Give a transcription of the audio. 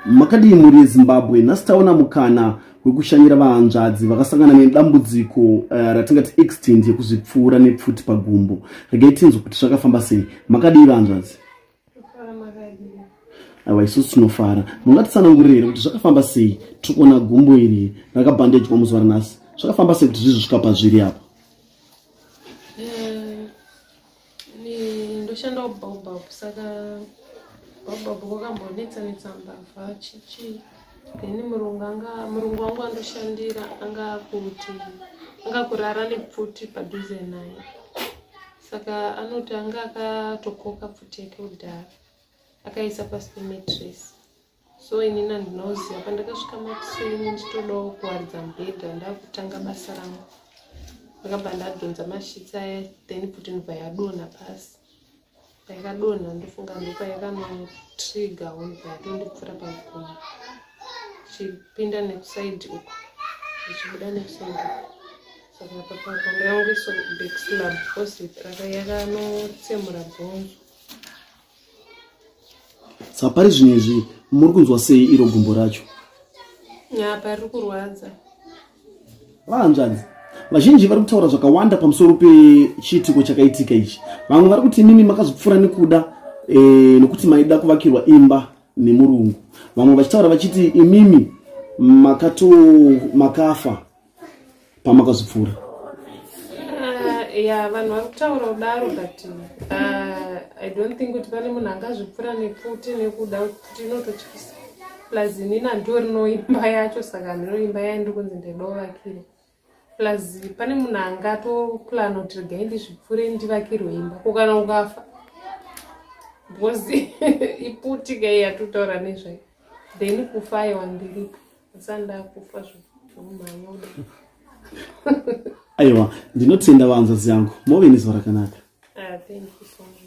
Makadii mhuri yeZimbabwe? Nhasi taona mukana wekushanyira vahanzvadzi vakasangana nedambudziko ratingati accident yekuzvipfuura nepfuti pagumbo. Regai tinzwe kuti zvakafamba sei. Makadii vahanzvadzi? Aiwa, isusu tinofara. Mungatitsanangurire here kuti zvakafamba sei? Tiri kuona gumbo iri rakabhandejwa muzuva ranhasi. Zvakafamba sei kuti zvizvisvika pazviri apa? Ndoshanda kuBaobab, saka Baobab kwakambonetsa netsa mbavha chichi. Then murungu anga, murungu wangu andoshandira anga kuti anga kurara nepfuti padhuze naye, saka anoti anga akatokoka pfuti yake kudhara, akaisa pasi pemattress. So inini handinoziva. Pandakasvika makuseni ndichitodawo kuwaridza mubhedha, ndakutanga basa rangu, ndakabva ndadhonza masheets aya, then pfuti ndobva yadonha pasi. Payakadonha, ndofunga ndopayakanotrigger, ndobva yatondipfura pagumbo, ichipinda nekuside uku, ichibuda nekuside uku. Saka papapa ndakangoiswa backslab because yakanotsemura bhonzo. Saka pari zvino izvi muri kunzwa sei iro gumbo racho? Apa riri kurwadza. Vahanzvadzi, vazhinji vari kutaura zvakawanda pamusoro pechiitiko chakaitika ichi. Vamwe vari kuti imimi makazvipfuura nekuda nokuti maida kuvakirwa imba nemurungu. Vamwe vachitaura vachiti imimi makato makafa pamakazvipfuura. Ya, vanhu vari kutaura kudaro, but I don't think kuti pane munhu angazvipfura nepfuti nekuda. Pfuti inototyisa. Plus inini handitorino imba yacho, saka handino imba yayo ndiri kunzi ndaida kuvakirwa. Plus pane munhu angatoplana kuti regai ndizvipfure ndivakirwe imba? Ko kana ukafa? Because ipfuti kai yatotaura nezvayo. Then kufa, aiwa, ndiripo, asati ndakufa zvokumhanya kudai. Aiwa, ndinotenda vahanzvadzi yangu. Move nezuva rakanaka. Ah, thank you so much.